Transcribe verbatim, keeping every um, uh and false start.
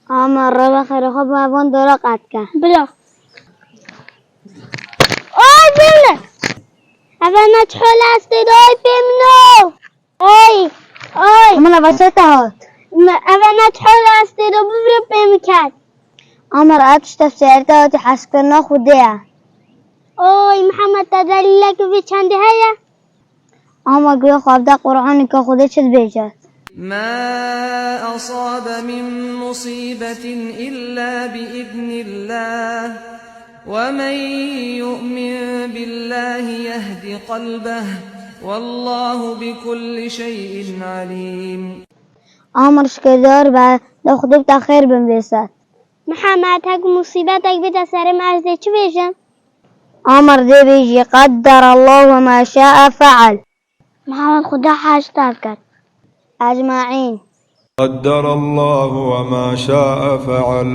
Ama reva xêrê xwe bi evan dora qet ke. Bila. Oy, bile. Eve ne çhol estê de, oy, pê min o. Oy, oy. Min eve çi te hat? Me-, eve ne çhol estê de, bivire pê min ket. Ama re tişt tefsîr te hatî heskirina Xwedê ye. Oy, Mihemed, te delîlek vê çendê heye? Ama guya xwe evde Qur'anê ke Xwedê çi dibêje. ما أصاب من مصيبة إلا بإذن الله، ومن يؤمن بالله يهد قلبه، والله بكل شيء عليم. Ama şikerdar be, de Xwedê bi te xêr bin vê ser. Mihemed, hek musîbetek bide serê me, ez dê çi bêjim? Amr dê bêjî, قدر الله وما شاء فعل. Mihemed, Xuda hej te biket. Ecmaîn. قدر الله وما شاء فعل.